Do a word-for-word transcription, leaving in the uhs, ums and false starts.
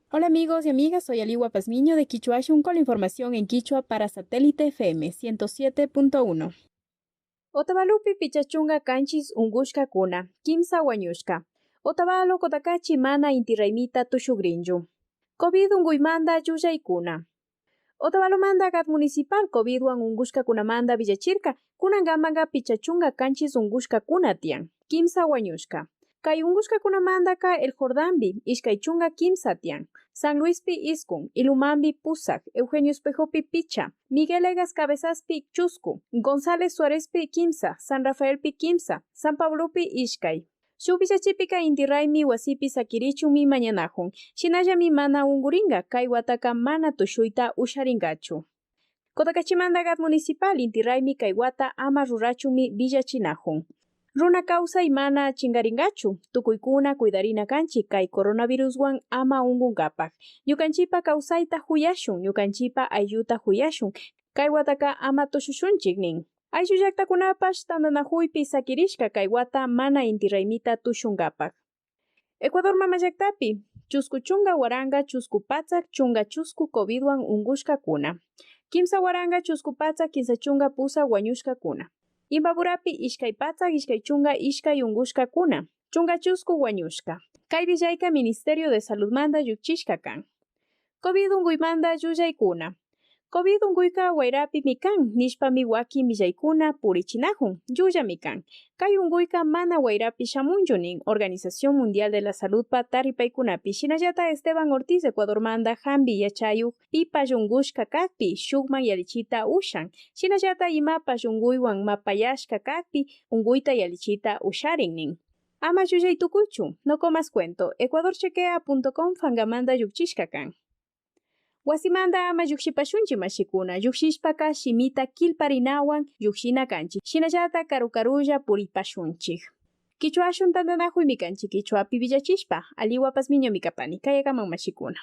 Hola amigos y amigas, soy Aliwa Pazmiño de Kichwashun con la información en kichwa para Satélite F M ciento siete punto uno. Otavalopi pichachunka kanchis unkushkakuna, kimsa wañushka. Otavalo Cotacachi mana inti raymita tushukrinchu. COVID unkuymanta llullaykuna. Otavalomanta CAT municipal COVIDwan unkushkakunamanta willachirka, kunankamanka pichachunka kanchis unkushkakuna tiyan, kimsa wañushka. Kay unkushkakunamantaka El Jordanpi ishkay chunka kimsa tiyan, San Luispi iskun, Ilumanpi pusak, Eugenio Espejopi picha, Miguel Egas Cabezaspi chusku, González Suárezpi kimsa, San Rafaelpi kimsa, San Pablopi ishkay. Shuk willachipika inti raymi wasipi sakirichunmi mañanakun, shinallami mana unkurinka, kay wataka mana tushuyta usharinkachu. Kotakachimantakat municipal inti raymi kay wata ama rurachunmi willachinakun. Runa kawsay mana chinkarinkachu, tukuykuna cuidarina kanchik kay coronaviruswan ama unkunkapak. Ñukanchikpa kawsayta kuyashun, ñukanchikpa aylluta kuyashun, kay wataka ama tushushunchik nin. Ayllu llaktakunapash tantanakuypi sakirishka kay wata mana inti raymita tushunkapak. Ecuador mama llaktapi chusku chunka waranka chusku patsak chunka chusku COVIDwan unkushkakuna. Kimsa waranka chusku patsak kimsa chunka pusak wañushkakuna. Imbaburapi ishkay patsak ishkay chunka ishkay unkushkakuna. Chunka chusku wañushka. Kay willayka Ministerio de Saludmanta llukchishka kan. COVID unkuymanta llullaykuna. COVID unkuyka wayrapimi kan nishpami wakin willaykuna purichinakun, llullami kan. Kay unkuyka mana wayrapi shamunchu nin Organización Mundial de la Saludpa taripaykunapi. Shinallata Esteban Ortiz Ecuadormanta hampi yachayuk pipash unkushka kakpi shukman yallichita ushan. Shinallata imapash unkuywan mapayashka kakpi unkuyta yallichita usharin nin. Ama llullay tukuychu, no comas cuento, ecuadorchequea punto com fankamanta llukchishka kan. Wasimanta ama llukshipashunchik mashikuna, llukshishpaka shimita killparinawan llukshina kanchik, shinallata karu karulla puripashunchik. Kichwa ashun tantanakuymi kanchik kichwapi willachishpa, Aliwa Pazmiñomi kapani, kayakaman mashikuna.